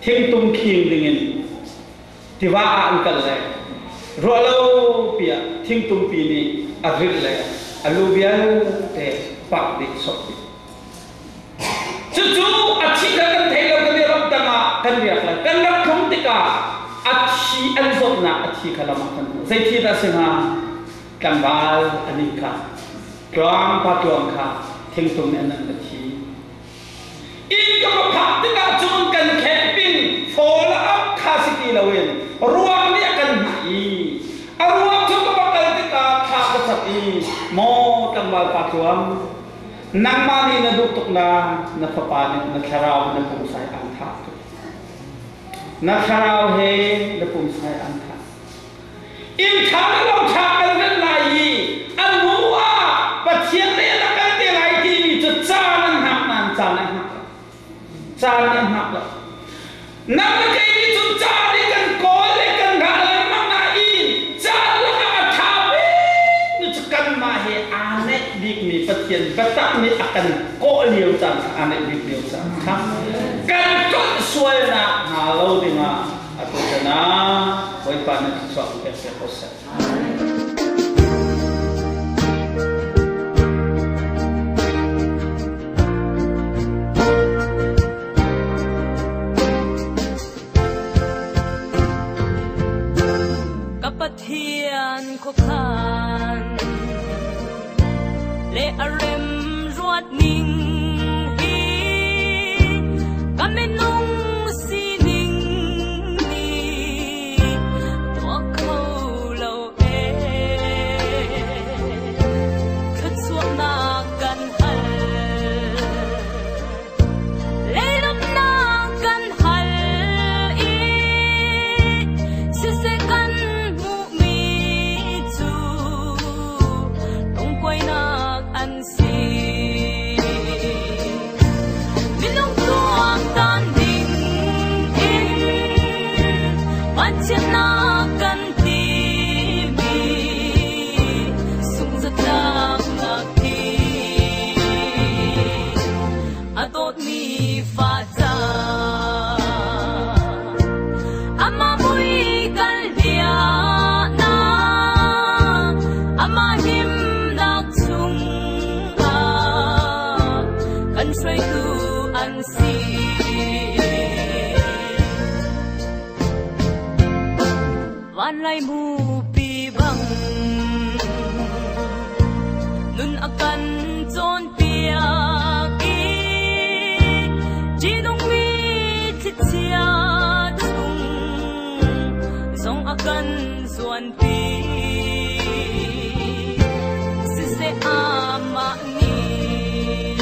Thingtum khing dingin tiva ah an kal le ruahlo piah thingtumpi nih a rilh le a lu vialte pak dih sawk dih. Cucu a thi kha kan thei lo kan i ramdang ah kan riak lai. Kan rak thlong tikah a thi an zawtnak a thi kha lam ah kan hmuh. Zei thi dah si hnga? Tlangval a nih kha tluang pa tluang kha thingtum nih an an thi. Inn ka va phak tikah cun kan camping follow up kha si ti loin ruang nih a kan hngah i a ruang cu ka va kal tikah thla ka cam i maw tlangval pa tluang nangmah nih na duh tuk na na fapa nih na thlarau na pumsa he aan thah tuk na thlarau he na pumsa he aan thah Inn ṭha le lo ṭha kan rat lai i a hnu ah Pathian nih a rak kan te lai timi cu caan an hngak nain caan an hngak lo. Caan an hngak lo. Nang le kei nih cun caan i kan kawl le kan hngah lengmang nain caan lakah a ṭha bikmi cu kanmah he aa naih bikmi Pathian biatak nih a kan kawh lio caan kha aa naih bik lio caan kha kan tlolh sualnak hnga lo dingah Atu chan ah Bawipa nih thluachuah in pek piak ko seh. Ka Pathian khuakhan le a rem ruat ning hi ka minung sining nih tuah kho lo ee thluachuahnak kan hal Leilamnak kan hal i siseh kan hmuhmi cu lungkuainak an si. Minung tuaktan ding in vanchiatnak kan timi sungzatlaknak hi a dawtmi fa ca amah mui kal nak amah himnak chungah kan hruaitu an si. Van lai mupi bang nun a kan cawnpiak i ṭihnungmi thlichia chung zong a kan zuanpi. Siseh amah nih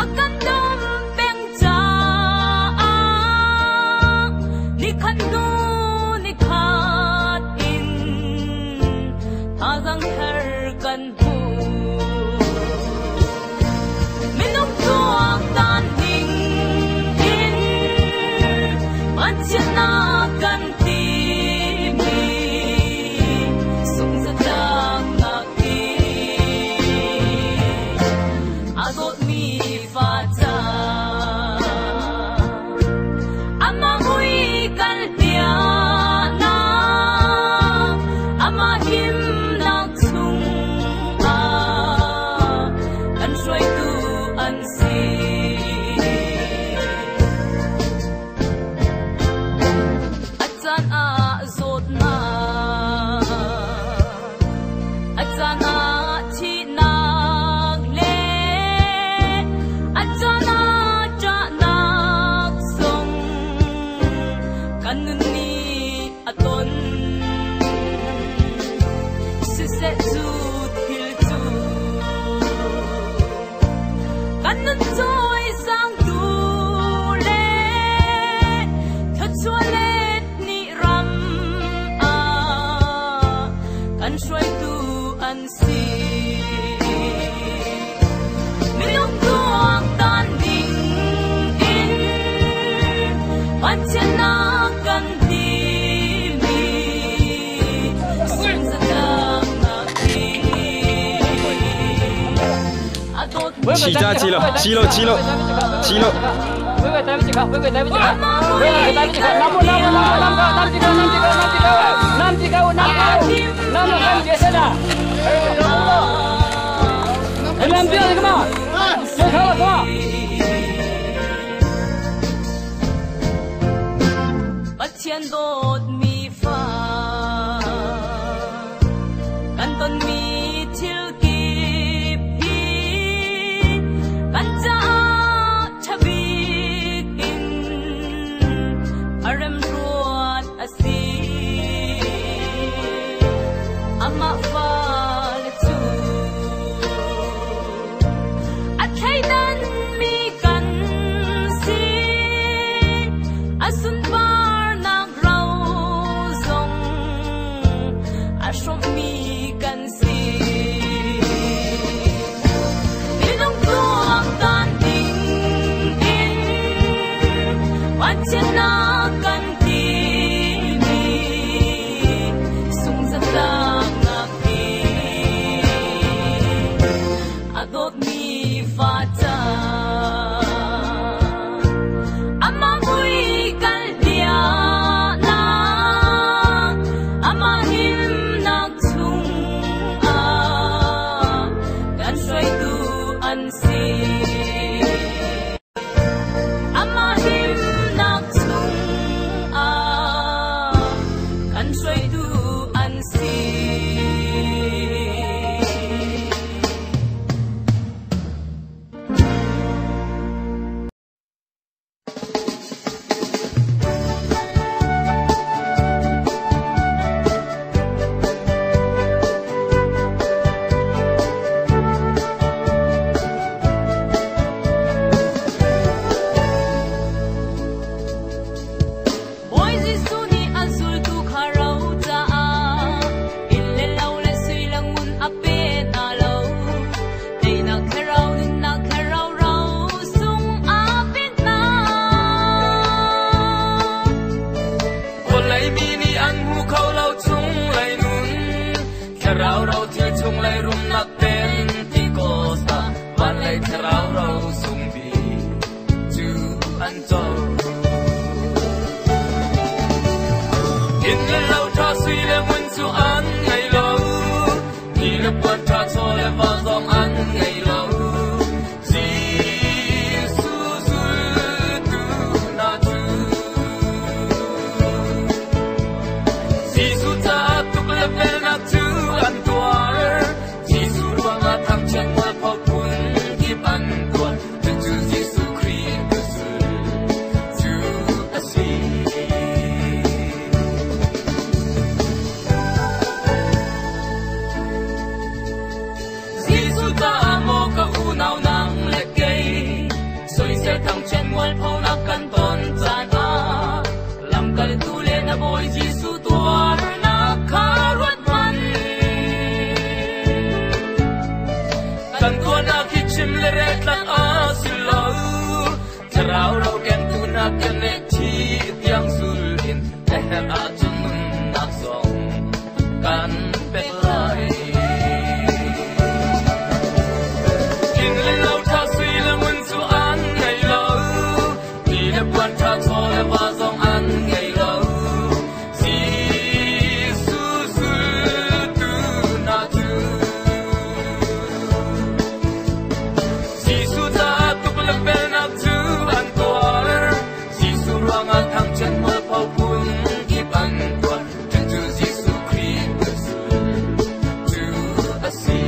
a kan dam peng caah nikhat hnu nikhat in thazaang thar kan hmu. Minung tuaktan ning in vanchiatnak kan timi sungzatlaknak hi a dawtmi fa ca amah mui kal piahnak amah himnak chungah kan hruaitu an si. A caan ah zawtnak, a caan ah thihnak le a caan ah ṭahnak zong kan nun nih a ton. Siseh cu thil cu kan nun cawisangtu le thluachuah let nih ram ah kan hruaitu an si. Minung tuaktan ding in vanchiatnak kan timi sungzatlaknak hi a dawtmi 起价起了，起了，起了，起了。Pathian dawtmi fa kan tonmi thil kip hi kan caah ṭha bik in a remruat a si. Amah fale cu a thleidanmi kan si. A sunparnak ro zong a hrawmmi kan si. Minung tuaktan ding in vanchiatnak kan timi sungzatlaknak hi a dawtmi fa ca amah mui kal piahnak amah himnak chungah kan hruaitu an si. Amah himnak chungah kan hruaitu an si. Bawi Jesuh nih an zultu kha ro caah inn le lo le sui le ngun a pe hna lo. Teinak thlarau nunnak thlarau ro sung a pek hna. Vawlei mi nih an hmu kho lo chunglei nun, thlarau ro thil chunglei rumnak Pentecost ah vanlei thlarau ro sung bik cu an co. Inn le lo ṭha sui le ngun cu an ngei lo, ni le puan ṭha chaw le va zong an ngei lo. Jesuh zultu hna cu Jesuh caah tuk le velnak cu an tuar. Jesuh ruangah thangchiat mualpho phun kip an tuar. Cucu Jesuh Khrih zul cu a si. Jesuh caah maw ka unau nang le kei, soisel thangchiat mualphonak kan ton caan ah, lamkaltu le na Bawi Jesuh tuarnak kha ruat hmanh. Kan tuarnak hi chim le rel tlak a si lo, thlarau ro kengtu hna keneh thi tiang zul in a herh ahcun nunnak zong kan pek lai. Inn le lo ṭha sui le ngun cu an ngei lo, ni le puan ṭha chaw le va zong an ngei lo. Jesuh zultu hna cu Jesuh caah tuk le felnak cu an tuar. Jesuh ruangah thangchiat mualpho phun kip an tuar. Cucu Jesuh Khrih zul cu a si.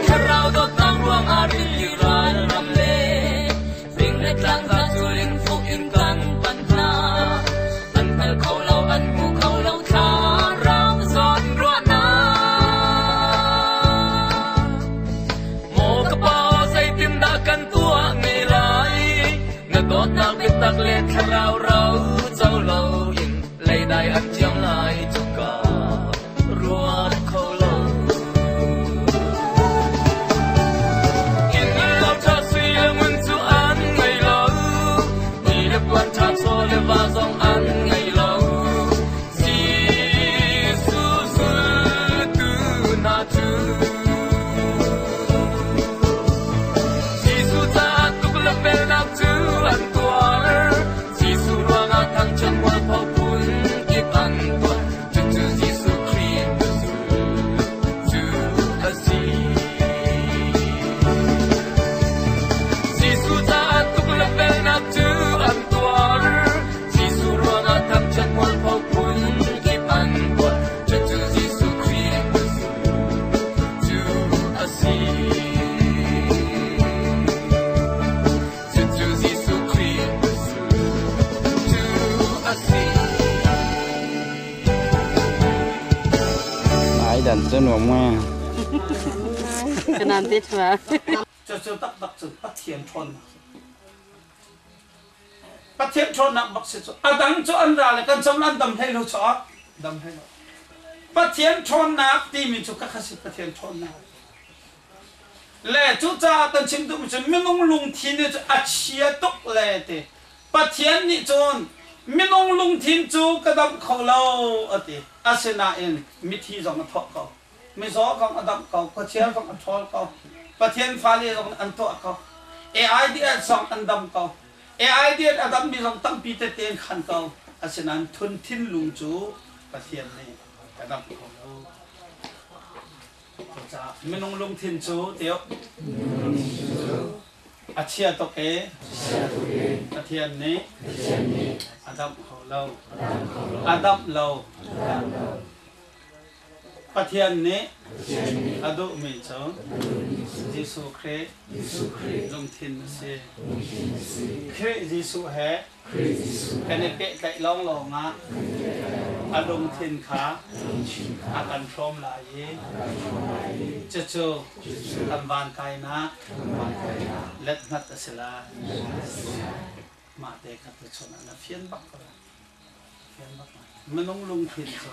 Thlarau dawtnak ruangah rili ral ram le fing le tlang hna cul in fuk in kan panh hna. An hngal kho lo, an hmu kho lo, thlarau zawn ruahnak. Maw ka pa, zeitindah kan tuah ne lai? Na dawtnak biatak le thlarau ro co loin leidai an thiam lai cuka ruat kho lo. Dan cu nuam ngai. Kanan te thua. Cucu taktak cun Pathian ṭhawnnak si. Pathian ṭhawnnak bak si cu. A dang cu an ra le kan cam an dam hlei lo caah dam hlei lo. Pathian ṭhawnnak timi cu ka si Pathian ṭhawnnak. Le cucaah kan chim duhmi cu minung lungthin nih cu a chia tuk le ti. Pathian nih cun minung lungthin cu ka damh kho lo a ti. Asinain mithi zong a thawh ko. Mizaw zong a damh ko. Khuachia zong a ṭhawl ko. Pathian fale zong an tuah ko. AIDS zong an dam ko. AIDS a dammi zong tampi tete an khan ko. Asinain thun thinlung cu Pathian nih a damh kho lo. Cucaah minung lungthin cu tio a chia tuk i Pathian nih a damh kho lo. A damh lo. Pathian nih a duhmi cu Jesuh Khrih lungthin a si. Khrih Jesuh he kan i pehtlaih lawnglawng ah a lungthin kha a kan hrawm lai i cucu kan vankainak lethmat a si lai. Mah te kha tuchun ah na fian bak ko lai. Fian bak lai. Minung lungthin cu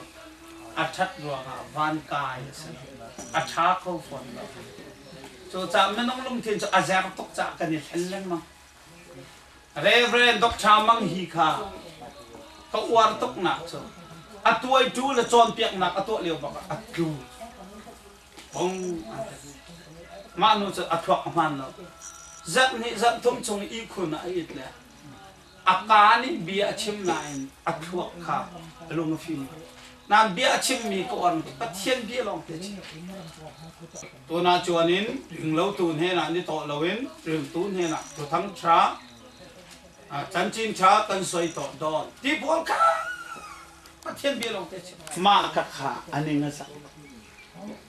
a ṭhat ruangah vankai a si lo. A ṭha kho fawn lo. Cucaah minung lungthin cu a zer tuk caah kan i thlen lengmang. Reverend Dr. Mang Hi kha ka uar tuknak cu a tuaitu le cawnpiaknak a tuah lio bak ah a tlu. Bong an ti. Mah nu cu a thluak a hmaan lo. Zarh hnih zarh thum chung ihkhun ah a it le a kaa nih bia a chim nain a thluak kha a lung a fim. Nain bia a chimmi ka uar Pathian bia lawng te a chim. Tuna chuan in ringlotu hnenah ni tawh loin ringtu hnenah thuthang ṭha chanchin ṭha kan soi tawh dawn ti pawl kha Pathian bia lawng te chim. Mah ka kha a ning a zak.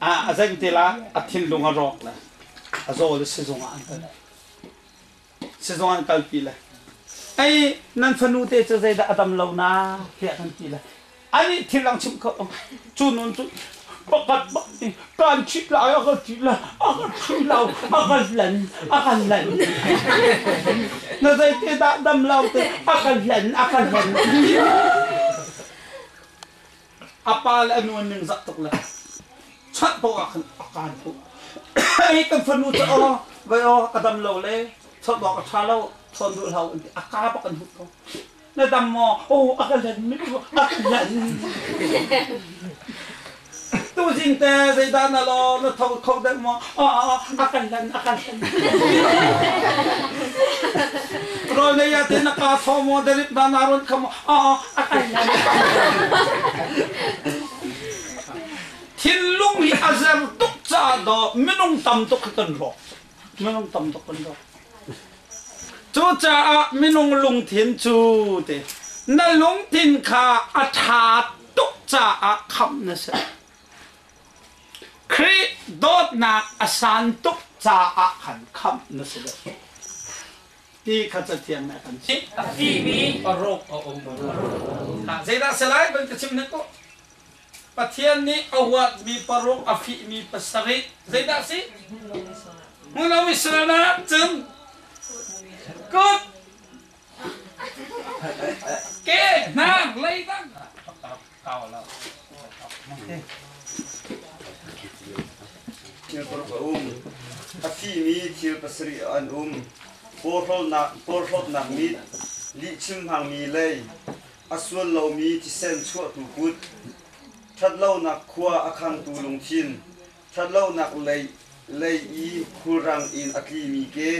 A zeng te la a thinlung a rawk le a zaw le sizung ah an kal. Sizung an kalpi le ei nan fanu te cu zeidah a dam lo na tiah kan ti le ani thil ang chim kho cu nun cu pakhat bak ni kan chit lai a ka ti la a ka thi lo a ka hlen a ka hlen na zei te dah dam lo te a ka hlen a ka hlen a pa le a nu an ning zak tuk le chanh poh ah khan a kaan tuk ei kan fanu cu aw vai aw a dam lo le chawnh awk a ṭha lo chawn duh hlah an ti a kaa bak an hut ko na dam maw aw a ka len mi a ka len tuzing te zeidah na lo na tho kho deuh maw a ka len a ka len rawl nei ah te na ka tho maw darip na na ron kha maw a ka len Thinlung hi a zer tuk caah dawh minung tam tuk hi kan rawk. Minung tam tuk kan rawk. Cucaah minung lungthin cu te na lungthin kha a ṭha tuk caah khamh na si. Khrih dawtnak a san tuk caah khan khamh na si deuh. Ti kha Cathiang nih a kan chimh. A fimi paruk a um. Zeidah si lai van ka chim hnik u. Pathian nih a huatmi paruk a fihmi pasarih zeidah a si? Hmulo Israel ah cun kut ke hna leidang kau lo. Thil paruk a um. A fihmi thil pasarih an um. Porhlawtnak mit, lihchim hmangmi lei, a sual lomi thisen chuahtu kut, ṭhatlonak khua a khangtu lungthin, ṭhatlonak lei lei i khulrang in a tlimi ke,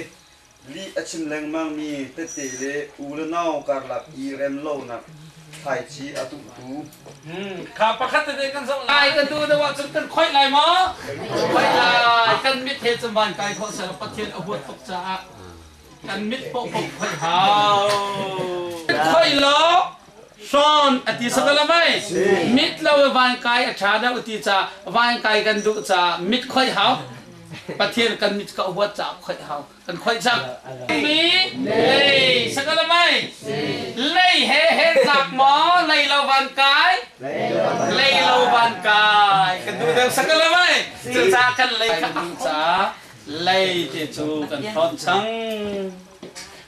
lih a chim lengmangmi tette le u le nau karlak i rem lonak thlaici a tuhtu. Kha pakhat tete kan zoh lai kan tu deuh ahcun kan khoih lai maw? Khoih lai. Kan mit he cun van kai khawh seh Pathian a huat tuk caah kan mit pohpoh khoih hau. Khoih law hrawn a ti sakala mai. Mit lo i van kai a ṭha deuh ti ca van kai kan duh ca mit khoih hau. Pathian kan mit ka huat ca khoih hau. Kan khoih cang. Mi lei sakala mai. Lei he he tlak maw lei lo van kai? Lei lo van kai. Kan duh. Deuh sakala mai. Cucaah kan lei kha a caah lei te cu kan hlawt cang.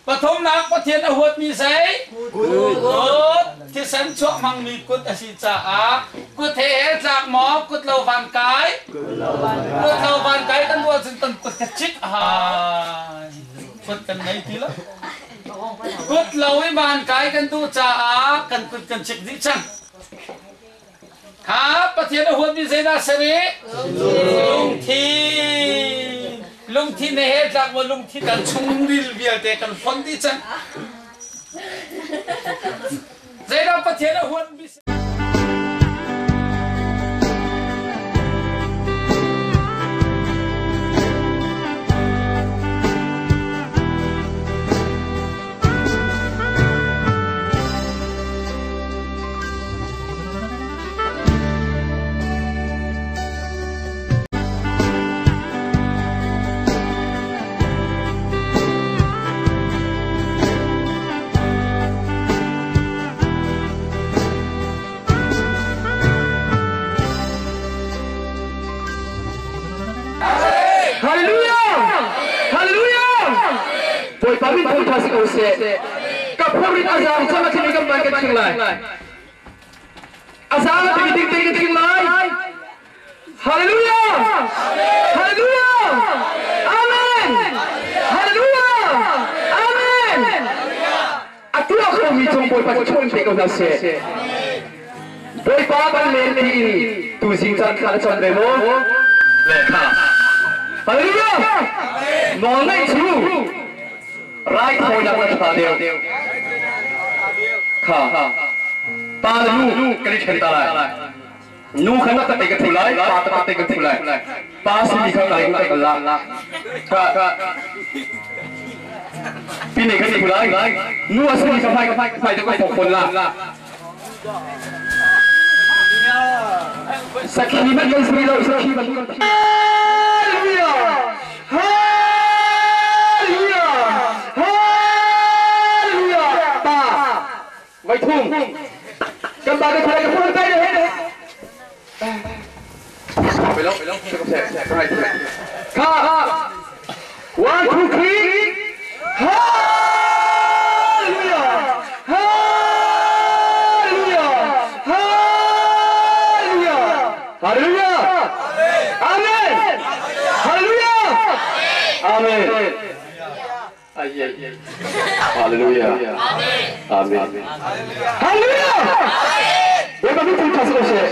Pathumnak Pathian a huatmi zei? Kut. Thisen chuah hmangmi kut a si caah kut he he tlak maw kut lo van kai? Kut lo van kai kan ruah cun kan kut ka cik hai. Kut kan ngei ti lo. Kut lo i van kai kan duh caah kan kut kan cik dih cang. Kha Pathian a huatmi zeidah a si rih? Lungthin. Lungthin he he tlak maw lungthin kan chungril vialte kan fon dih cang. Zeidah Pathian a huatmi si? Hallelujah! Hallelujah! Bawipa min thangṭha si ko seh. Ka phorrit a zaang cang a timi kan ban kan ching lai. A zaang a timi ding tein kan ching lai. Hallelujah! Hallelujah! Amen! Hallelujah! Amen! A tuah khomi cung Bawipa cu chuah in pe ko hna seh. Bawipa kan len tiin tuzing caan kha na chan ve maw? Le kha. Hallelujah! Nawlngaih cu raithawinak na ṭha deuh. Kha. Pa le nu kan i ṭhen ta lai. Nu kha na takte kan ṭhu lai, pa takte kan ṭhu lai. Pa simi kha ka kan la. Kha. Pine kan ṭhu lai. Nu a simi kha hmai hmai te kan phok la. Sakhi hmanh kan si lo, sakhi hmanh kan Hallelujah! Hallelujah! Hallelujah! Pa, vai thum. Kan ba ka thai ka phun tai he. Kha, one, two, three. Hallelujah! Hallelujah! Hallelujah! Hallelujah! Amen! Hallelujah! Amen! Hallelujah. Amen. Hallelujah. Bawipa min thangṭhat si ko seh.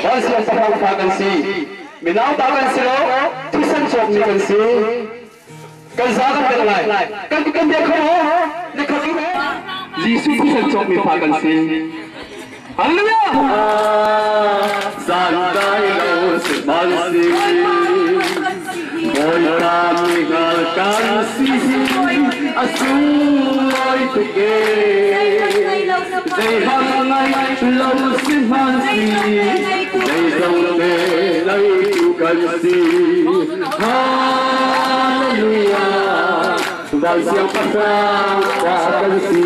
Van siangpahrang fa kan si. Minau ta kan si lo, thisen cawkmi kan si. Kan za kan pek lai. Kan kan bia kho maw? Na khat Jesuh thisen cawkmi fa kan si. Hallelujah! Zan dai lo si man si. Bawipa mi hngal kan si a sunglawi tuk e. Zeihmanh ngai lo si hman si, zeizong te leitu kan si. Hallelujah, van siangpahrang pa kan si.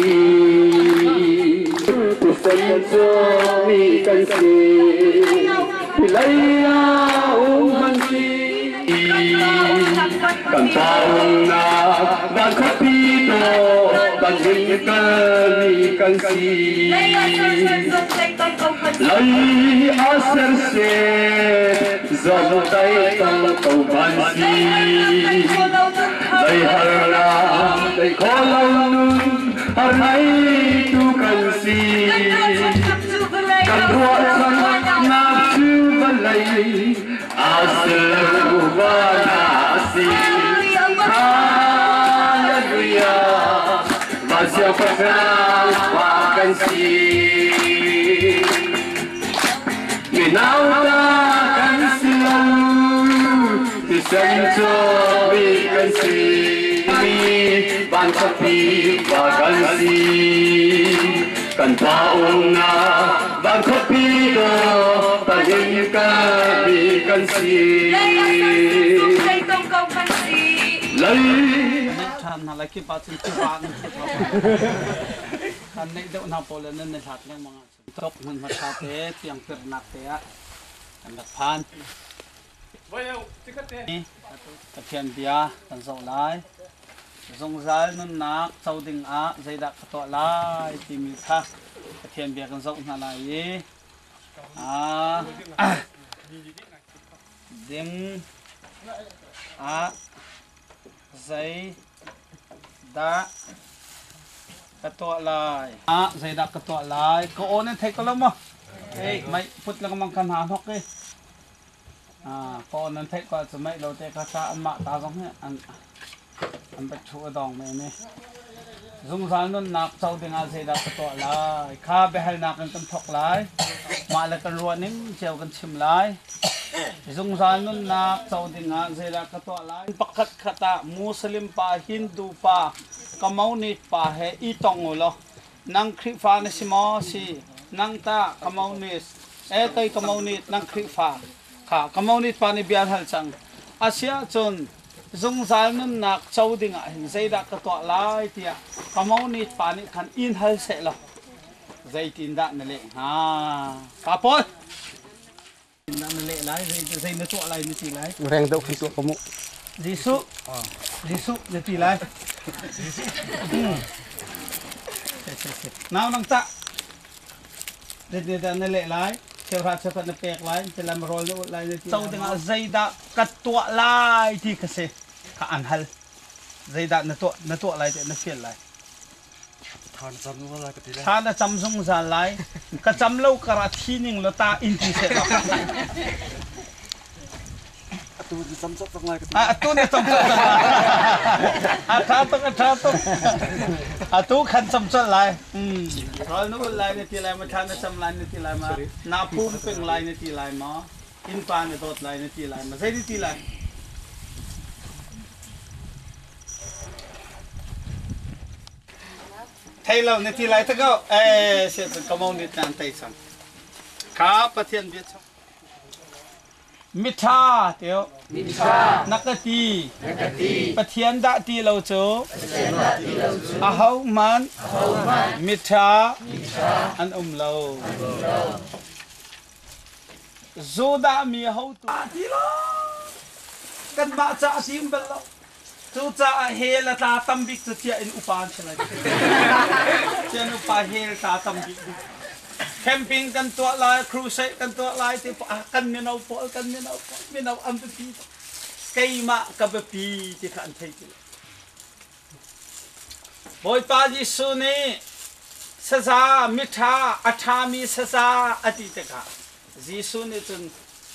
Thisen cawmi kan si. Lei ah um man si. Kan paungnak van khuapi dawh kan him kalmi kan si. Lei a serse zong dai tong ko ban si. Lei harnak lei kho lo nun har nai tu kan si. Kan ruahchannak cu vawlei a si lo van ah a si. Hallelujah, van siangpahrang pa kan si. Minau ta kan si lo, thisen cawmi kan si. Van khuapi pa kan si. Kan pa umnak van khuapi dawh pahing ka mi kan si. Lei ṭhan hna lai khi pa cun tiva nan thut kan neih deuh hna pawl le nan i hlat lengmang ahcun tok hmun hmasa te tiang pirnak te ah. Kan rak phan. Pathian bia kan zoh lai. Zungzal nunnak co ding ah zeidah ka tuah lai timi kha Pathian bia kan zoh hna lai i ding ah zei dah ka tuah lai? Ah, zeidah ka tuah lai? Ka aw nan thei ko lo maw? Mei put lengmang kha hna hnok i. Ah, ka aw nan theih ko ahcun mei lo te kha ta anmah ta zong hi an an va ṭhu a dong men i. Zungzal nunnak co dingah zeidah ka tuah lai? Kha biahalnak in kan thawk lai. Mah le kan ruah ning cio kan chim lai. Zungzal nunnak co dingah zeidah ka tuah lai? Pakhat khat ah Muslim pa, Hindu pa, Communist pa he i tong u law nang Khrihfa na si maw? Si. Nang tah Communist. E kei Communist, nang Khrihfa. Kha Communist pa nih bia an hal cang. Asiahcun zungzal nunnak co dingah hin zeidah ka tuah lai tiah Communist pa nih khan in hal seh law zeitindah na leh hnga? Pa Paul! Na leh lai, zei na tuah lai na ti lai? Reng deuh khan tuah ko mu. Jesuh, Jesuh na ti lai. Nau nang tah. Zeitindah na leh lai? Cheuhra cheukhat na pek lai, tilam rawl na ulh lai na ti. Co dingah zeidah ka tuah lai ti kha si. Kha an hal. Zeidah na tuah na tuah lai ti na fial lai. Thla na cam zungzal lai ka ti lai. Thla na cam zungzal lai. Ka cam lo kar ah thi ning law ta in ti seh law. Atu na cam cawk cang lai ka ti. Atu na cam cawk cang lai. A tha tuk, a tha tuk. Atu khan cam colh lai. Rawl na ulh lai na ti lai ma, thla na cam lai na ti lai ma, na phum peng lai na ti lai ma, innpa na dawt lai na ti lai ma, zei na ti lai? Thei lo na ti lai ta ko. Eh, sia cun ka mong nit nan tei cang. Kha Pathian bia chung. Miṭha tio. Miṭha. Na ka ti. Na ka ti. Pathian dah ti lo cu. Pathian dah ti lo cu. Ahohmanh. Ahohmanh. Miṭha. Miṭha. An um lo. An um lo. Judah mi hotu. Ti lo. Kanmah ca a si bal lo. Cucaah hell a tla tam bik cu tiah in upa an si lai. Tian upa hell tla tam bik. Camping kan tuah lai, crusade kan tuah lai ti kan mino pawl, kan mino pawl, mino an biapi. Keimah ka biapi ti kha an thei ti lo. Bawipa Jesuh nih saza miṭha a ṭhami saza a ti tikah Jesuh nih cun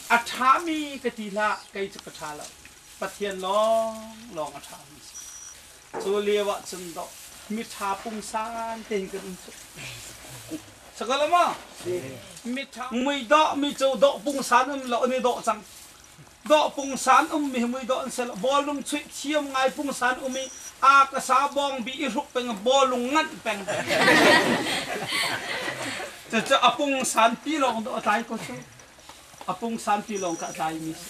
a ṭhami ka ti hlah, kei cu ka ṭha lo. Pathian lawnglawng a ṭhami a si. Cu lio ah cun dawh miṭha pungsan tein kan um cu. Sakal maw? Miṭha muidawh mi cu dawh pungsan um lo an i dawh cang. Dawh pungsan um mi hi muidawh an si lo. Bawlung chuih thiam ngai pungsan um i a ka sa bawng bi i hruk peng bawlung nganh peng. Cucu a pungsan pi lawng dawh a tlai ko cu. A pungsan ti lawng kha a tlaimi si.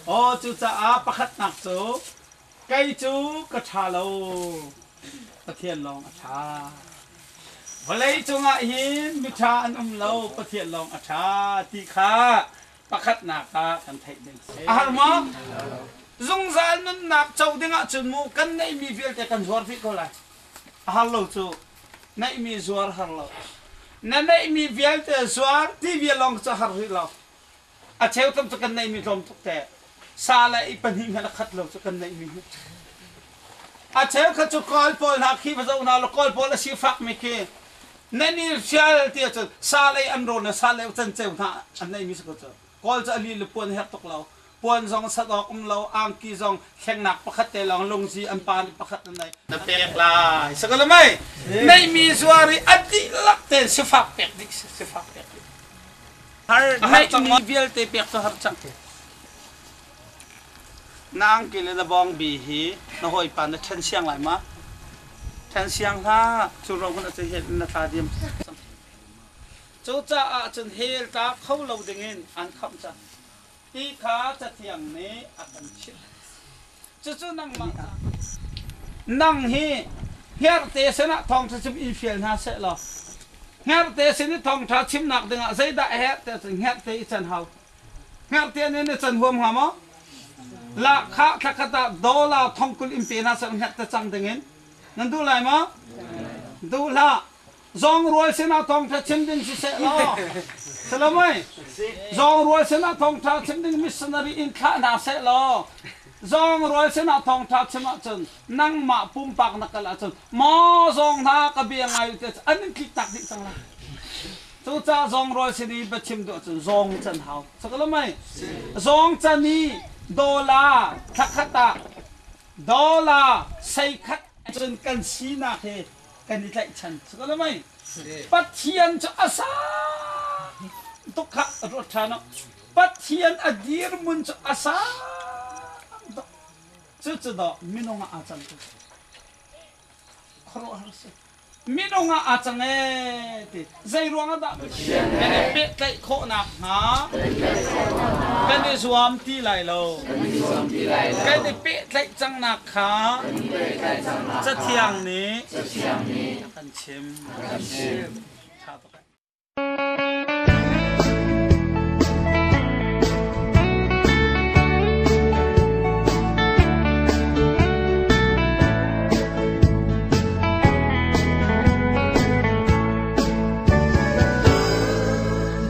Aw cucaah pakhatnak cu kei cu ka ṭha lo, Pathian lawng a ṭha. Vawlei cungah hin miṭha an um lo, Pathian lawng a ṭha ti kha pakhatnak ah kan theih ding si. A har maw? Zungzal nunnak co dingah cun mu kan neihmi vialte kan zuar dih ko lai. A har lo cu. Neihmi zuar har lo. Na neihmi vialte zuar ti vial lawng cu har rih lo. A cheu tam cu kan neihmi tlawm tuk te. Sa le i pahnih hmanh a khat lo cu kan neihmi hi. A cheu kha cu kawl pawl hna khi va zoh hna law kawl pawl a sifak mi khi nan i hrial ti ahcun sa lei an rawn le sa lei canceu hna an neihmi si ko cu. Kawl cu a li le puan herh tuk lo. Puan zong sat awk um lo, angki zong thlengnak pakhat te lawng lungzi an pa nih pakhat an nei. Na pek lai. Sakala mei. Neihmi zuar i a dihlak tein sifak pek dih sifak pek dih. Har neihmi vialte pek cu har cang. Na angki le na bawngbi hi na hawipa na ṭhen siang lai ma? Ṭhen siang hlah. Cu ro na cu na tla diam. Cucaah cun hell tla kho lo dingin an khamh cang. Ti kha Cathiang nih a kan chimh. Cucu nangmah nang hi hngerhte sinah thawngṭha chim in fial hna seh law hngerhte sin i thawngṭha chimnak dingah zeidah a herh ti ahcun hngerhte i can hau. Hngerhte nih na can huam hnga maw? Lahkhah thlakhat ah dollar thongkul in pe hna seh hngerhte cang dingin nan duh lai maw? Duh hlah. Zawng rual sinah thawngṭha chim ding siseh law, Salomoi, zawng rual sinah thawngṭha chim ding missionary in thlah hna seh law, zawng rual sinah thawngṭha chim ahcun nangmah pumpak na kal ahcun maw zawng hna ka bia ngai u tiah an in tlik tak dih cang lai. Cucaah zawng rual sin i biachim duh ahcun zawng can hau. Sakalomai, zawng can i dollar thlakhat ah dollar seikhat cun kan sinak hi kan i tlaihchan. Sakalomai, Pathian cu a sang tuk kha ruat ṭhan u. Pathian a dirhmun cu a sang tuk. Cucu dawh minung ah aa cang tuk. Khuaruahhar si. Minung ah aa cang ee ti. Zei ruang ah dah kan i pehtlaih khawh nakhnga kan i zuam ti lai lo. Kan i pehtlaih cangnak kha Cathiang nih a kan chim. Ṭha tuk eh.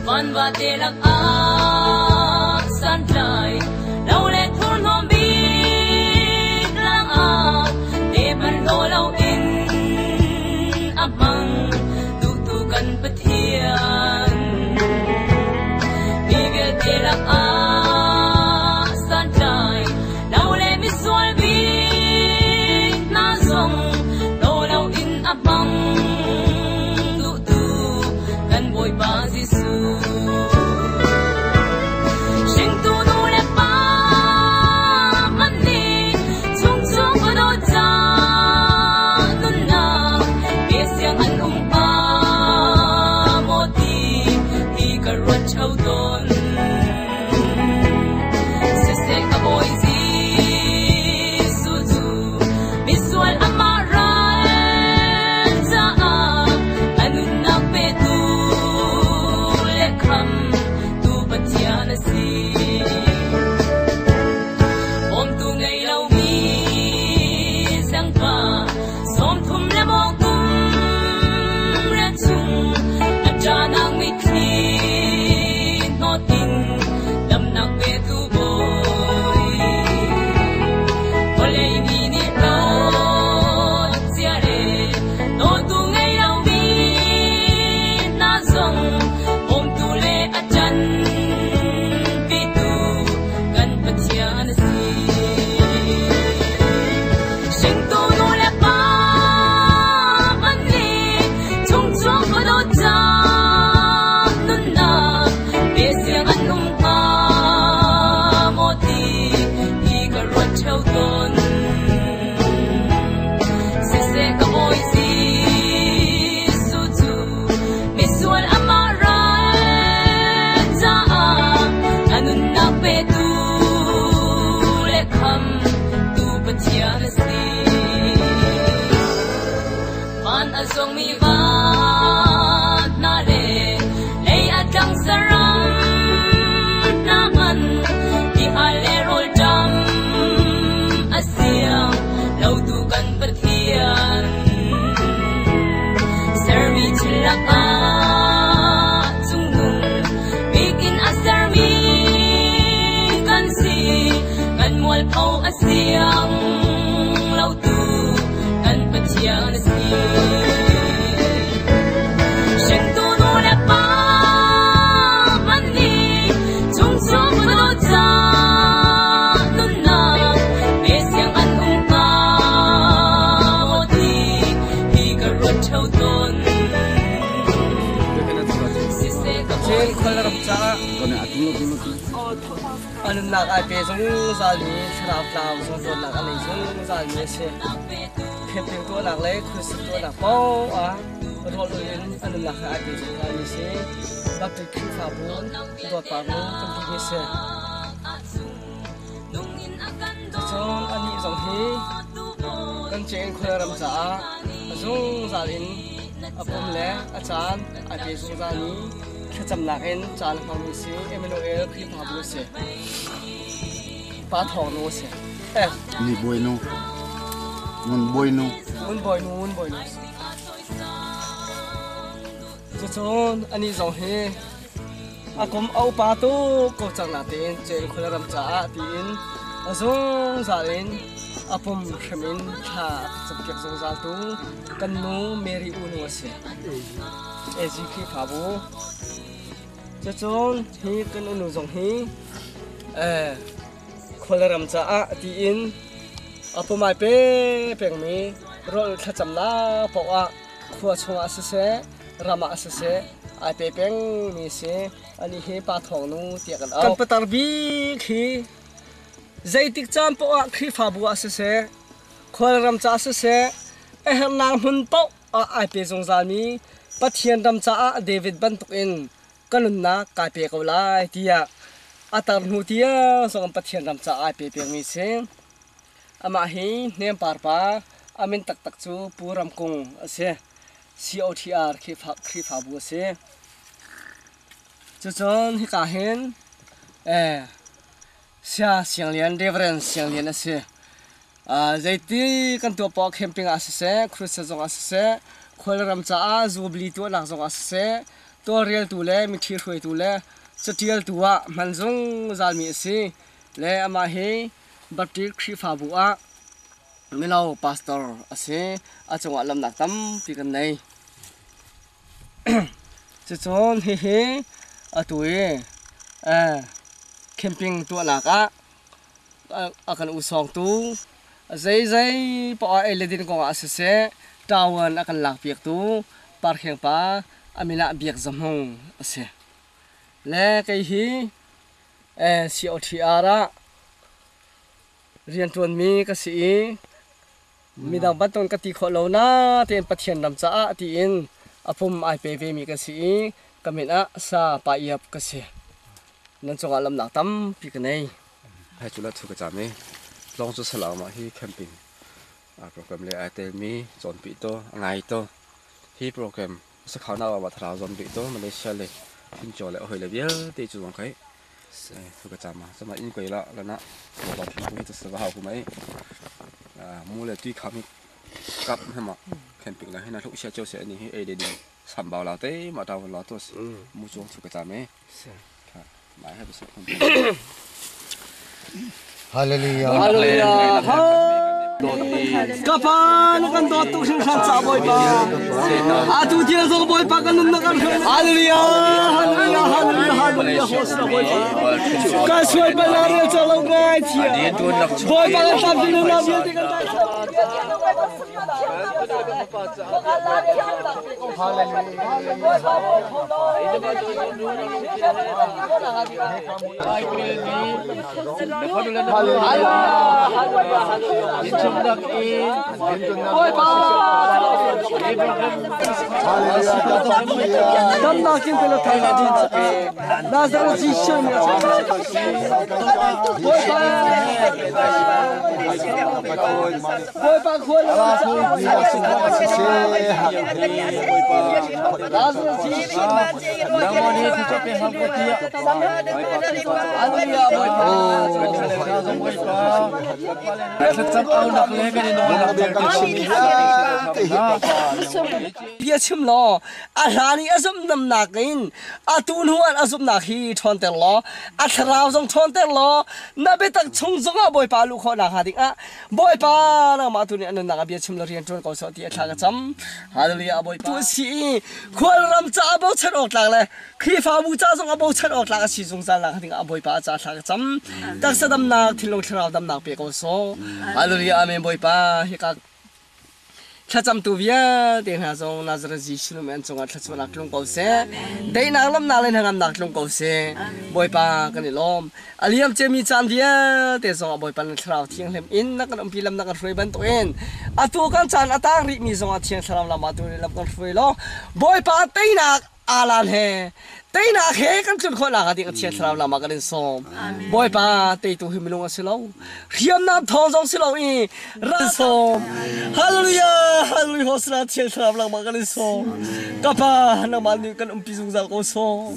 Vanva te lakah santlai lo le thurhnawm bik langah te ban lo lo in a hmang duhtu kan Pathian. Mi vialte lakah santlai lo le misual bik hna zong lo lo in a hmang duhtu kan Bawipa Jesuh. Hringtu nu le pa hmanh nih chungchung ka dawt ca nunnak ke siang an um hnga maw ti ti ka ruat ṭheo tawn. Siseh ka Bawi Jesuh cu misual amah ral caah a nunnak petu le khamtu Pathian a si. Bawmtu ngei lomi zangpa 30 le maw kum rian chung a ṭahnak mitthli hnawt in damnak petu Bawi. Vawlei mi nih hlawt cia le dawtu ngei lomi hna zong bawmtu le a ṭanpitu kan Pathian a si. Hringtu nu le pa hmanh nih chungchuak ka dawt ca nunnak pe siang an um hnga maw ti hi ka ruat ṭheo tawn. Siseh ka Bawi Jesuh cu misual amah ral caah a nunnak petu le khamtu Pathian a si. Van a zuangmi va hna le lei a tlang saram hna hmanh tihal le rawlṭam a siang lotu kan Pathian. Sermi thil lakah cungnung bikin a sermi kan si, kan mualpho a siang lotu kan Pathian a si. Hringtu nu le pa hmanh nih chungchuak ka dawt ca nunnak pe siang an um hnga maw ti hi ka ruat ṭheo tawn. Siseh ka Chin khualram caah a nunnak ai pe zungzalmi thlarau tlau zong dawtnak a nei zungzalmi a si. Camping tuahnak le khuasak tuahnak paoh ah rawl ul in a nunnak he ai pe zungzalmi a si. Baptist Khrihfabu dawtpa nu kan timi a si. Cun anih zong hi kan Chin khualram caah a zungzal in a pum le a caan ai pe zungzalmi thlacamnak in caan a hmangmi si Emmanuel Khrihfabu a si. Pa Thawng nu a si. Eh. Ni Bawi nu. Ngun Bawi nu. Ngun Bawi nu, Ngun Bawi nu. Cucun anih zong hi a kum a upa tuk ko cang natein Cen khuaram caah tiin a zungzal in a pum hrim in thla a campiak zungzal tu kan nu Mary u nu a si. AG Khrihfabu. Cucun hi kan unu zong hi khualram caah tiin a pumai pe pengmi rawl thlacamnak paoh ah khua chungah siseh ram ah siseh ai pe pengmi si. Ani hi Pa Thawng nu tiah kan auh. Kan patar bik hi zeitik caan paoh ah Khrihfabu ah siseh khualram caah siseh a herhnak hmun paoh ah ai pe zungzalmi Pathian ram caah David bantukin ka nunnak kai pe ko lai tiah a tar hnu tiang zong Pathian ram caah ai pe pengmi si. Amah hi Hnem pa a min taktak cu Pu Ram Kung a si. COTR Khrihfabu a si. Cucun hika hin Sia Siang Lian Reverend Siang Lian a si. Zeiti kan tuah poah camping ah siseh, crusade zong ah siseh, khualram caah jubilee tuahnak zong ah siseh, tawlreltu le mithi hruaitu le catialtu ah hman zungzalmi a si. Le amah hi Baptist Khrihfabu ah mino pastor a si. A cungah lamnak tampi kan nei. Cucun hihi atu i camping tuahnak ah a kan usawngtu zeizei poah ei le din kongah siseh ṭawan a kan lakpiaktu Parkheng pa a min ah Biak Za Hmung a si. Le kei hi COTR ah rianṭuanmi ka si i midang bantukin ka ti khawh lo na tiin Pathian ram caah tiin a pum ai pe vemi ka si i ka min ah Sa Pa Iap ka si. Nan cungah lamnak tampi ka nei. Hai cu la thu ka cam i tlawng cu salau mah hi camping program le ai telmi cawnpi to a ngai to hi program sakhau na wa thlarau zon bi to Malaysia le Thinchaw le hoi le vialte cu zong khai thu ka cam ma sama in koi la lana ba thi hu ta sa ha hu mai mu le tui kham kap hema camping la hina thuk sia cheu se ni hi ei de ding sam bao la te ma ta la to mu chuang thu ka cam e Hallelujah. Hallelujah. Ka pa na kan dawt tuk hringhran ca Bawipa. Atu tiang zong Bawipa kan nunnak kan hruai. Hallelujah. Hallelujah. Hallelujah. Hallelujah. Hosna Bawipa. Ka sual bal na rel cang lo ngai thia. Bawipa kan tam ti nunnak vialte kan dai. Damnak in pelo thai na din Nazareth Jesuh ni Bawipa khual Bia chim law a hlan i a zumhnamnak in atu hnu ah a zumhnak hi ṭhawnter law a thlarau zong ṭhawnter law na biatak chung zongah Bawipa luh khawhnak hnga dingah Bawipa nangmah tu nih a nunnak ah bia chim le rian ṭuan ko sawh ti a thla ka cam. Hallelujah Bawipa. Tu si i khualram caah bochan awk tlak le Khrihfabu ca zong ah bochan awk tlak a si zungzal nak ding ah Bawipa a ca thla ka cam. Taksa damnak, thinlung thlarau damnak pe ko sawh. Hallelujah Amen Bawipa hika Thlacamtu vialte hna zong Nazareth Jesuh min an cungah thluachuahnak tlung ko seh. Daihnak lawmhnak le hnangamnak tlung ko seh. Bawipa kan i lawm. A liam ciami caan vialte zongah Bawipa na Thlarau Thianghlim in na kan umpi lam na kan hruai bantukin atu kan caan a tang rihmi zongah Thiang Thlarau lam ah tu lam kan hruai law Bawipa teinak alan he. Teinak he kan tlun khawh nak ding a Thiang Thlarau lam ah kan in sawm. Bawipa teitu hi minung a si lo. Hriamnam thawng zong si lo i ra sawm. Hallelujah! Hallelujah! Hosana Thiang Thlarau lam ah kan in sawm. Ka Pa, nangmah nih kan umpi zungzal ko sawm.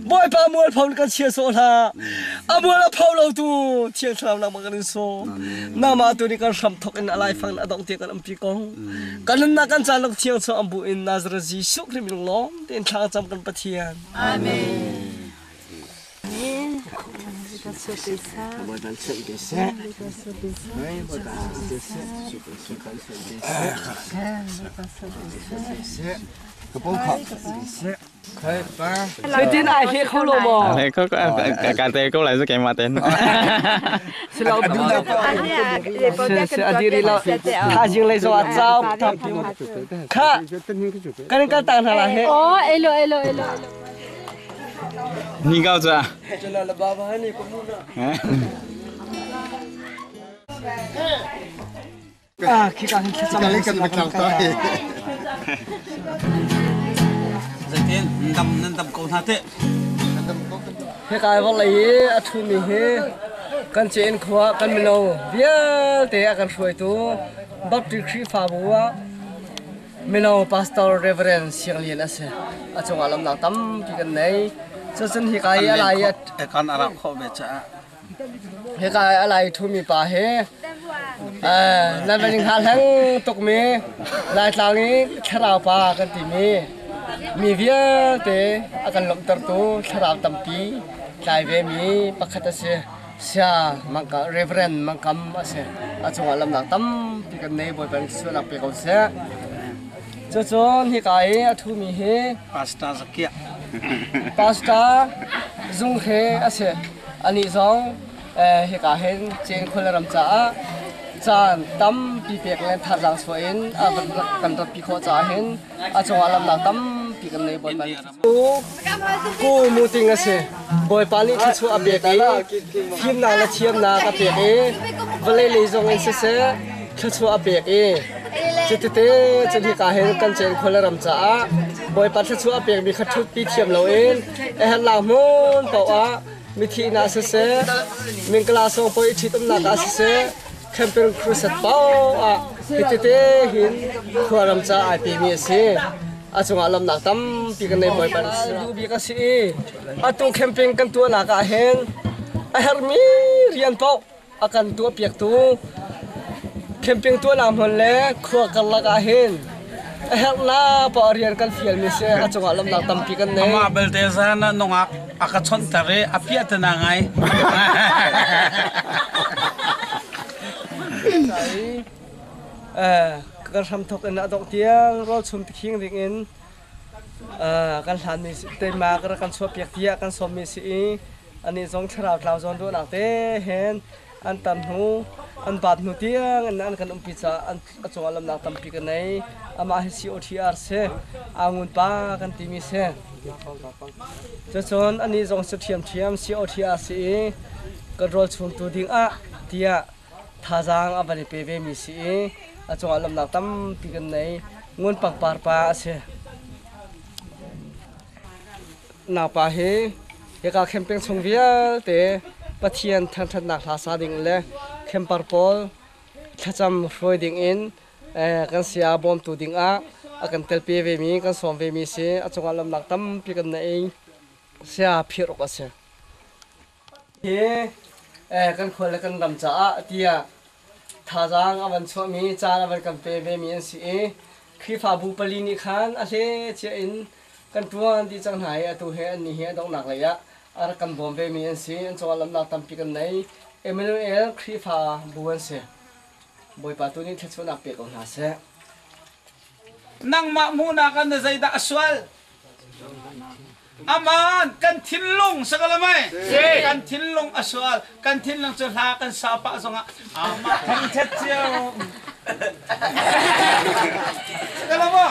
Bawipa mualpho in kan chia sawh hlah. A mual a pho lo tu Thiang Thlarau lam ah kan in sawm. Nangmah tu nih kan hram thawk in a laifang in a dongh tiang kan umpi ko. Kan nunnak kan caan lak thiang chuah an bu in Nazareth Jesuh Khrih min lawm tein thla cam kan Pathian. Amen. Zeitin ai hle kho lo maw? Hle kho ka te ko lai zu keimah ten. Adiri lo thajing lei zo a chau kha kan kan tang hna la he. Oh elo elo elo. Ni kau cha. Ah, khi ka hin thlacam kan kan ta. Zeitin dam nan dam ko hna te. Hika vawlei hi a ṭhumi hi kan Chin khua kan mino vialte a kan hruaitu Baptist Khrihfabu ah mino pastor Reverend Siang Lian a si. A cungah lamnak tampi kan nei. Cucun hika i a lai i kan a rak khawh ve caah Hika i a lai ṭhumi pa hi nan van in hngalheng tukmi Laitlang i thlarau pa kan timi mi vialte a kan lawmhtertu thlarau tampi tlai vemi pakhat a si. Sia Mangka Reverend Mangkam a si. A cungah lamnak tampi kan nei Bawipa nih sualnak pe ko seh. Cucun hika i a ṭhumi hi Pastor Zakiah Pastor Zung Hre a si. Anih zong hika hin Chin khuaram caah caan tampi pek le thazaang chuah in a kan ratpi khawh caah hin a cungah lamnak tampi kan nei Bawipa nih Ku muting a si. Bawipa nih thluachuah a pek i fimnak le thiamnak a pek i vawlei lei zong in siseh thluachuah a pek i cutete cun hika hin kan cen khual ram caah Bawipa thluachuah a pekmi kha ṭhutpi thiam loin a herhnak hmun paoh ah mithi inn ah siseh mingkala song paoh i ṭhitumnak ah siseh camping crusade paoh ah hitete hin khuaram caah ai pemi a si. A cungah lamnak tampi kan nei Bawipa duh bik a si i atu camping kan tuahnak ah hin a herhmi rian paoh a kan tuahpiaktu camping tuahnak hmun le khua karlak ah hin a herhnak paoh rian kan fialmi si a cungah lamnak tampi kan nei. Amah belte zan ah nungak a ka chonhter i a piahtana ngai. Kan hramthawk in a dongh tiang rawl chum tikhing ding in kan hlanmi teima kan chuahpiak tiah kan sawmmi si i anih zong thlarau tlau zawn ruahnak te hen an tam hnu an baat hnu tiang in an kan umpi caah a cungah lamnak tampi ka nei. Amah hi COTR si Angun pa kan timi si. Cucun anih zong si ṭhiamṭhiam COTR si i kan rawl chumtu ding ah tiah thazaang a van i pe vemi si i a cungah lamnak tampi kan nei. Ngun pangpar pa a si. Naupa hi hika camping chung vialte Pathian thangṭhatnak hla sa ding le camper pawl thlacam hruai ding in kan sia bawmtu ding ah a kan telpi vemi kan sawm vemi si a cungah lamnak tampi kan nei sia phir awk a si. Hi kan khua le kan ram caah tiah thazaang a van chuahmi caan a van kan pe vemi an si i Khrihfabu pali nih khan a hlechia in kan ṭuan dih cang hna i atu he annih hi a donghnak lei ah a rak kan bawm vemi an si. An cungah lamnak tampi kan nei. Emmanuel Khrihfabu an si. Bawipa tu nih thluachuahnak pe ko hna seh. Nangmah hmuhnak ah na zeidah a sual? Aman kan thinlung sakalamai kan thinlung a sual kan thinlung cu hla kan sa pah zongah amah thangthat cio sakalama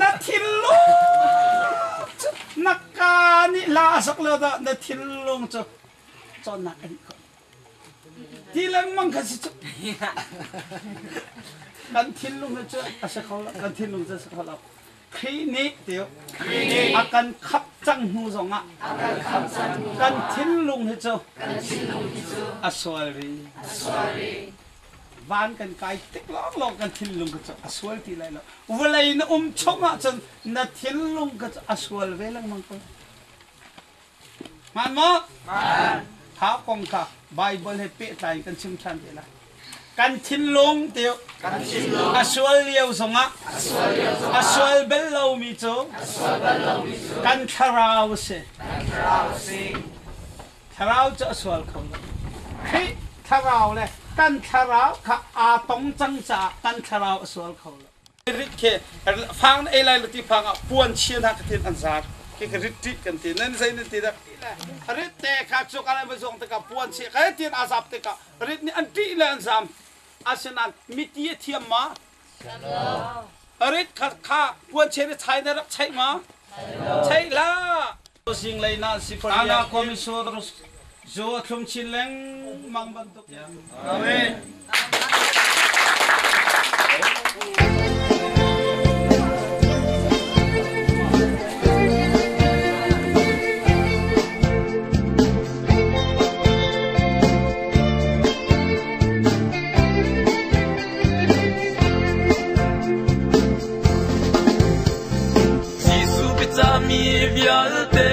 na thinlung cu na ka nih hla a sak lo dah na thinlung cu cawnnak a dih ko ti lengmang kha si cu kan thinlung cu a si kho lo kan thinlung cu a si kho lo. Khrih nih tiu a kan khap cang hnu zongah kan thinlung hi cu a sual rih. Van kan kai tik lawnglawng kan thinlung kha cu a sual ti lai lo. Vawlei na um chung ahcun na thinlung kha cu a sual ve lengmang ko. Hmaan maw? Kha kong kha Baibal he pehtlai in kan chim ṭhan te lai. Kan thinlung ti a sual lio zongah a sual bal lomi cu kan thlarau a si. Thlarau cu a sual kho lo. Khrih thlarau le kan thlarau kha aa tong cang caah kan thlarau a sual kho lo. Rit khi fang na ei lai lo ti phang ah puan chia hna kha tin an zar khi ka rit ṭih kan ti nan zei nan ti dak rit te kha cu ka lai zong tikah puan chia kha tin a zap tikah rit nih an ṭih le an zam asinain miti a thiam ma rit kha kha puan chia nih chai na rak chaih ma chaih la sing lei na si ana komisor zo thlum chin lengmang bantuk amen. Jesuh biacahmi vialte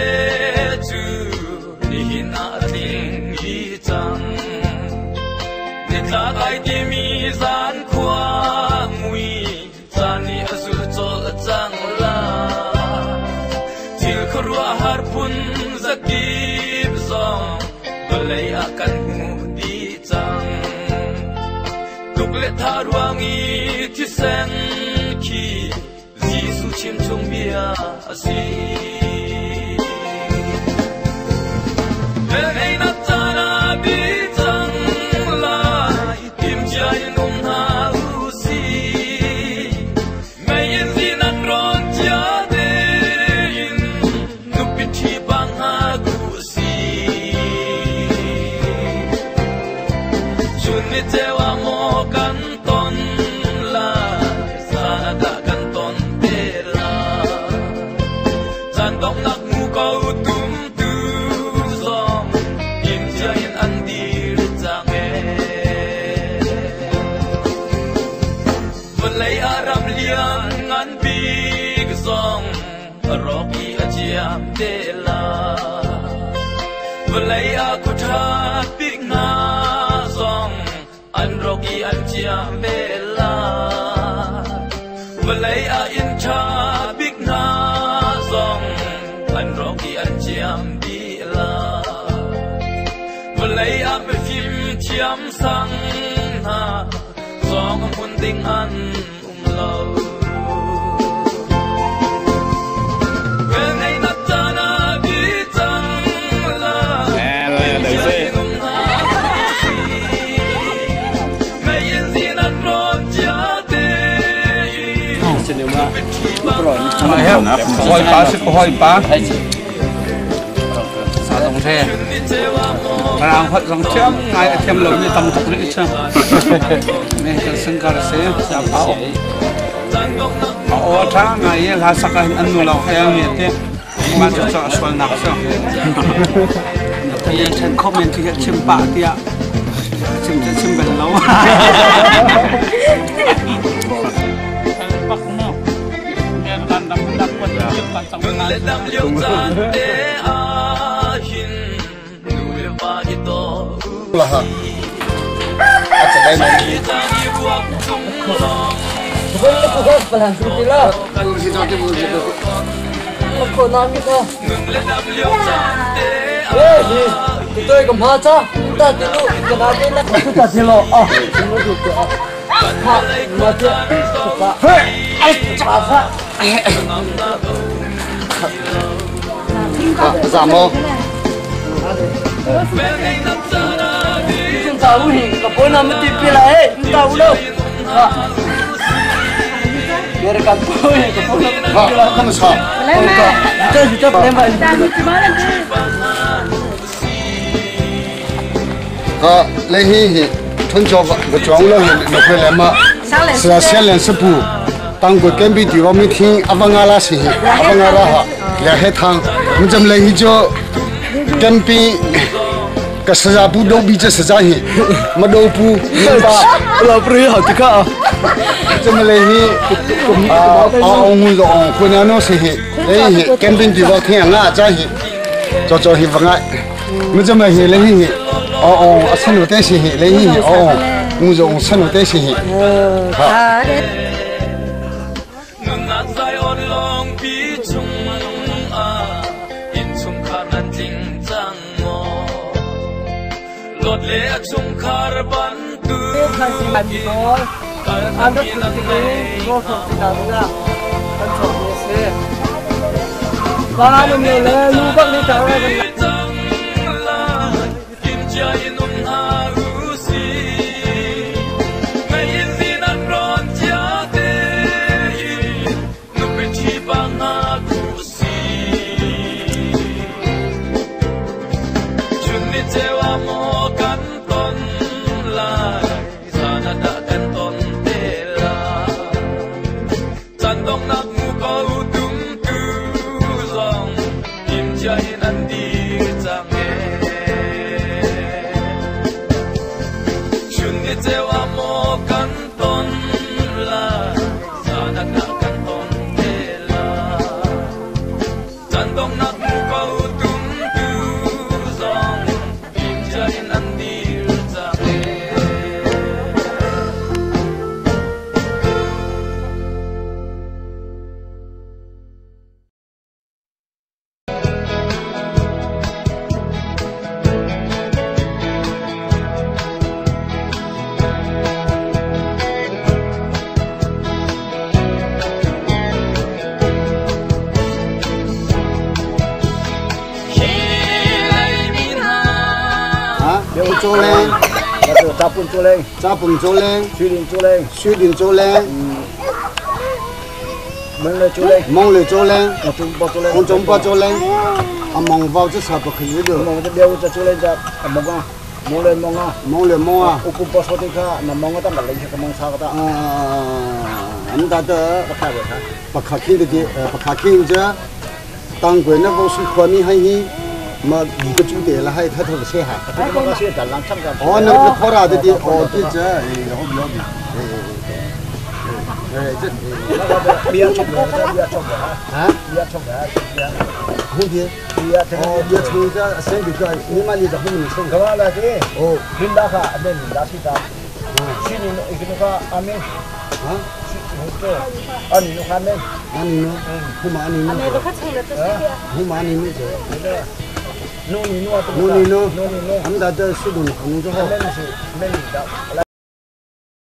cu nihin ah a tling i cang. Nitlak ai timi zan khua mui caan nih a zul colh cang la. Thil khuaruahhar phun zakip zong vawlei ah kan hmuh dih cang. Tuk le tha ruang i thisen khi Jesuh chimchung bia a si. Velngeihnak caan ah bi cang lai, timcia in um hna u sih. Mei in zin an rawn cia tein, nupi ṭhi bang hna ku sih. Chun ni ceu ah maw kan ton lai, zan ah dah kan ton te lai. Caan donghnak mu ko tum tu zong, timcia in an dir cang ee. Vawlei ah ram lian ngan bik zong a rawk i a ciam te lai. Vawlei ah khua ṭha bik hna zong an rawk i an ciam ve lai. Vawlei ah inn ṭha bik hna zong an rawk i an ciam dih lai. Vawlei ah mifim thiam sang hna zong a hmun ding an um lo. Velngeihnak caan ah bi cang lai. Mei in zin an rawn cia tein. Hoi pa si hoi pa. Sa dong the. Rang hot zong thiam ngai a thiam lo mi tam tuk rih cha. Me kan sangkar se sa pa ok. A aw tha ngai i hla sak ah hin an nu lo he mi te. Ma cu cha sual nak so. Lian chen comment khi chim pa tiah chim che chim bel lo. Pak no. Le dam lio caan te ah hin nu le va i to Laha. Tôi cầm hoa cho, ta ti lu, cái nào cái này, ta ti lo, à, ha, mà thế, ai chả phá. Dạ mô. Chúng ta uhi, cái bữa nào mới tìm lại, chúng ta ulo. Biar kan pui, cái bữa nào. Ha, không sao. Chơi chơi lên vậy. Ha, lấy hi hi, 春秋个个装了那回来嘛，是啊，先来是不。当过 camping 地方每天阿邦阿拉是阿邦阿拉哈，两海汤，我们来去做 camping。个实在不都比这实在些，没都不，老不好这个。这么来去，啊啊，我们说湖南那是些，哎，camping 地方天啊，在些，做做些不爱，我这么些来去，哦哦，啊，成都这些来去，哦，我说成都这些，好。 扎本做嘞，水林做嘞，水林做嘞，蒙了做嘞，蒙了做嘞，红中包做嘞，啊蒙包这差不可以的，蒙这边我这做嘞这蒙啊，蒙了蒙啊，蒙了蒙啊，我不包说的卡，那蒙我当个嘞，个蒙啥个的，啊，俺们大的不卡不卡，不卡听的的，不卡听这，当过那个是khoa mi hay hi。嘛，一个主题了，还他头不写哈。哦，那个考拉的的，哦，对这，哎，好标的，哎哎哎，这，别冲的，别冲的啊，别冲的，别，红的，哦，别冲这，三个个，你妈你在后面冲。干嘛来的？哦，领导哈，那领导是啥？去年一个那个阿明，啊，阿你诺阿明，阿你诺，嗯，胡马你诺，胡马你诺这。努尼诺，努尼诺，他们在这施工，可能之后。